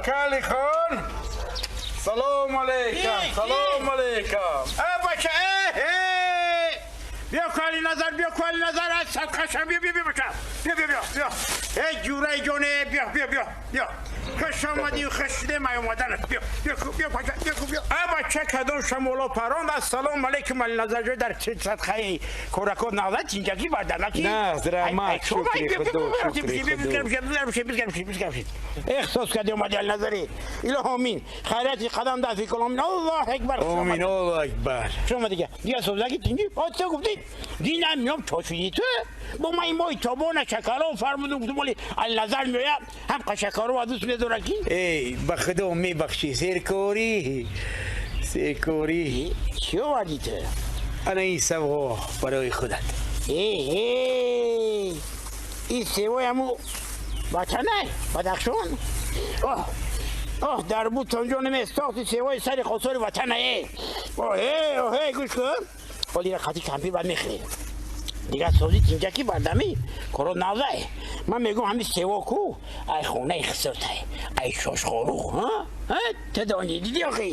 Акали хон. Салом алейкум, салом алейкум. Бача, бیا کالی نظر، بیا کالی نظر، از صدقشم بیا بیا بیا بچه، بیا بیا بیا بیا. ای جورای جونه، بیا بیا بیا بیا. خوش آمدی، خوش شده من اومدنت. بیا بیا بیا بچه، بیا بیا. بچه کدوم شمولا پراند. السلام علیکم علی نظر جو در صدقه کورکو نازد اینجاکی بردن. نه رحمت، شکری خدا، شکری خدا. احساس کردی اومدی علی نظری. الهامین خیراتی قدم دست کلام. الله اکبر. آمین، الله اکبر. شما دیگه دیگه سوزکی تینگی آتو گفتی دینم میام چاشیدی تو با من این مای تابان شکران فرمودم گفتم ولی علی نظر میایم هم قشکارو از دوست میداره کی. ای به خدا میبخشی، سرکاری سرکاری. چی آوردی تو؟ انا این سوها برای خودت. ای ای این سوای همو وطنه بدخشان. آه آه در بود تنجانم استاخت سوای سر خسار وطنه. آه آه گوش کن. ولی خطی کمپی باید میخری دیگه سوزی تینجکی بردمی کرو نازه. من میگم همین سوا کو ای خونه خسرته ای شاش خورو. ها ها تدانی دیدی آخی.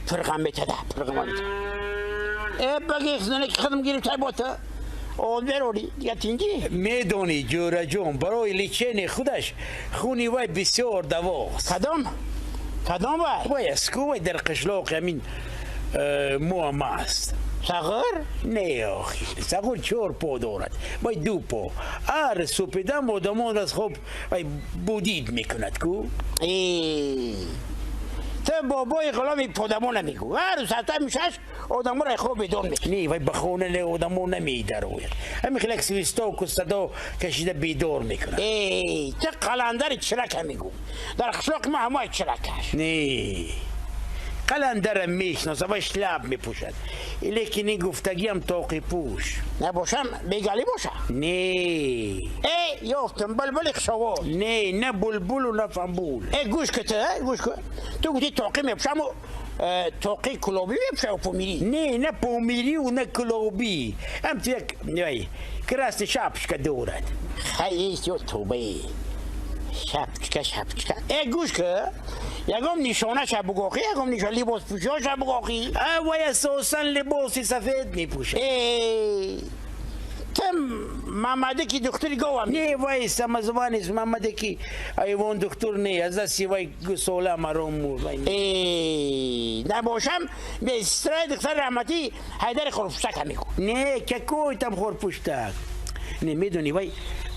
فرقم میتده، فرقم میتده. ای بگی خزنه که خدم گرفته با تو آدبروری دیگه تینگی. میدونی جورا جون برای لیچین خودش خونی وای بسیار دواست. کدام؟ کدام وای؟ وای اسکو وای در قشلاق همین مو است. صغر؟ نه آخی صغر 4 پا دارد وای 2 پا. هر سپیدم آدمان از خوب وای بودید میکند کو. ای تو بابای غلامی پادمون نمیگو. هر روز حتی میشش آدم را خوب بیدار میکنه. نه وای به خونه آدمو نمیدروید. همین خیلی سویستاک و صدا کشیده بیدار میکنه. ای تو قلندر چرک میگو. در قشلاق ما همه چرکش. نه قلندرم میشناسه وای شلب میپوشد. لیکن این گفتگی هم تاقی پوش. نباشم بیگلی باشه. نه ای یافتم بلبل خشاوال. نه نه بلبل و نه فنبول. ای گوش که تو گوش کن. تو گفتی تاقی میپوشم و تاقی کلابی میپوشم و پومیری. نه نه پومیری و نه کلابی. هم تو یک نه کرست شپشکه دارد. خیلی یا توبه شپشکه شپشکه. ای گوش که یکم نشانه شب بگاخی، یکم نشانه لباس پوشی ها شب بگاخی. وای اساسا لباس سفید میپوشه. ای تم محمده کی دکتر گوام. نه وای سمزوان است محمده کی ایوان دکتر نه از دستی وای گسوله مرام مور. ای نباشم به استرای دکتر رحمتی حیدر خورپشتک هم میگو. نه که کویتم خورپشتک. نه میدونی وای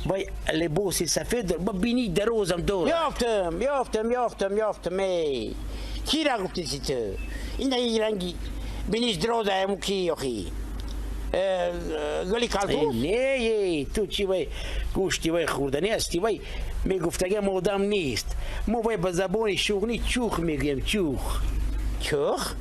وای لباس سفید با بینی دروزم داره. یافتم یافتم یافتم یافتم. ای کی را گفتی سی تو؟ این این رنگی بینیش دروزه همو کی آخی؟ گلی کالتوس؟ نه تو چی وای گوشتی وای خوردنی هستی وای میگفتگم آدم نیست. ما وای به زبان شوخنی چوخ میگیم. چوخ چوخ؟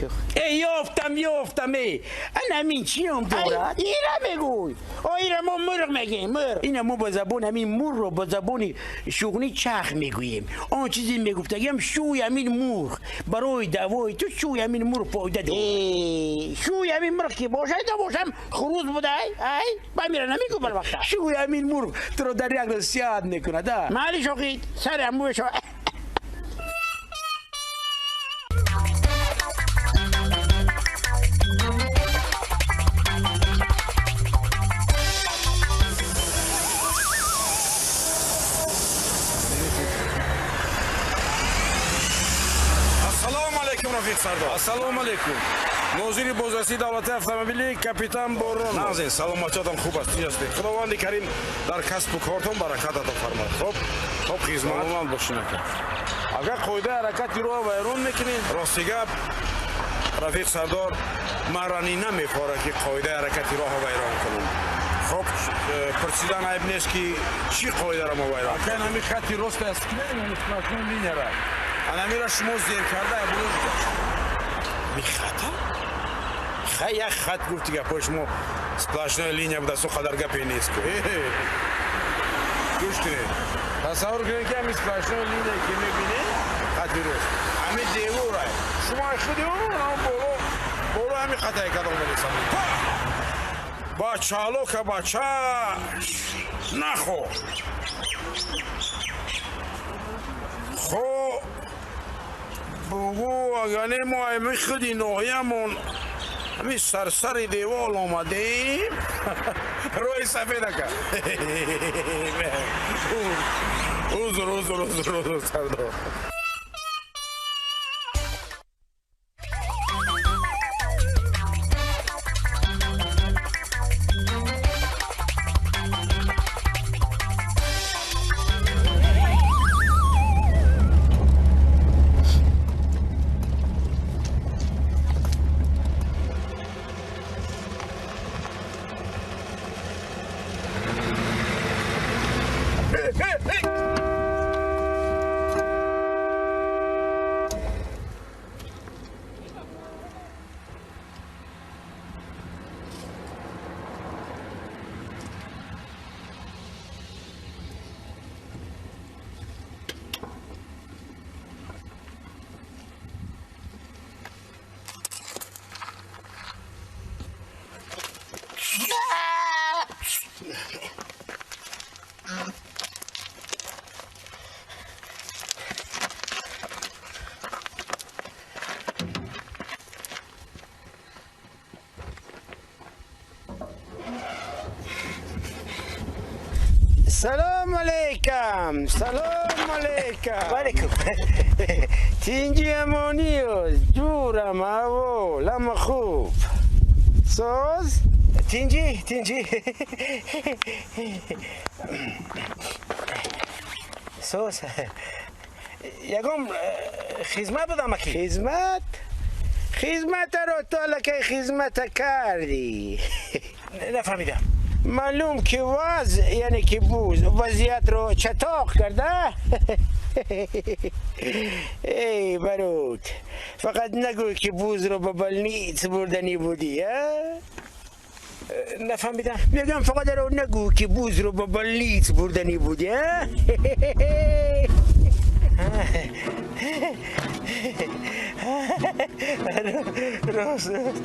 چوخ. ای یافتم یافتم. ای انا همین چی هم دارد؟ ایره میگوی. ایره ما مرغ میگیم مرغ. اینا ما به زبان همین مور رو به زبان شوخنی چرخ میگوییم. آن چیزی میگفتگیم شوی همین مرغ برای دوای تو شوی همین مرغ فایده دارد. ای شوی همین مرغ که باشه تا باشم خروز بوده. ای با میره نمیگو بر وقتا. شوی همین مرغ تو رو در یک روز سیاد میکند. معلش آخید سر هموش. Ассалому алейкум. Нозири бозрасии давлати автомобили капитан Борон. Назин, саломатиятон хуб аст, тинҷ ҳастед. Худованди карим дар касбу кортон баракат ато фармояд. Хоб, хоб хизмат. Саломат бошед ака. Агар қоидаи ҳаракати роҳ вайрон мекунед, рости гап рафиқ сардор маранӣ намефорад ки қоидаи ҳаракати роҳро вайрон кунам. Хоб, пурсидан айб нест ки чӣ қоидаро мо вайрон кунем. Ака, ҳамин хати рост аст ки не, сплошной линияра. Анамира шумо зер карда абрӯз гашт. Ми хата? Хай як хат гуфти гапҳои шумо сплошная линия будааст, қадар гапе нест ку. Гӯш кунед. Тасаввур кунед ки ҳамин сплошная линия ки мебинед, хати рост. Ҳамин девора. Шумо Худи боло боло ҳами хатае кадом мересам. Бачалока бачаш нахо. Хо бугу агане мо ами худи ноҳиямон ҳами сарсари девол омадем. Рӯи сафедака. Узр, узр, узр, узр, сардор. Салом алейкум, салом алейкум. Валейкум. Тинҷи амониёз, ҷурам аҳвол, ҳама хуб. Соз? Тинҷи, тинҷи. Соз. Ягон хизмат будам аки? Хизмат? Хизматаро ту аллакай хизмата кардӣ. Нафаҳмидам. Маълум ки вазъ, яъне ки буз вазъиятро чатоқ карда. Эй барот, фақат нагӯй ки бузро ба больниц бурданӣ будӣ, а? Нафаҳмидам. Мегам фақат аро нагӯ ки бузро ба больниц бурданӣ будӣ, а? Рост, рост.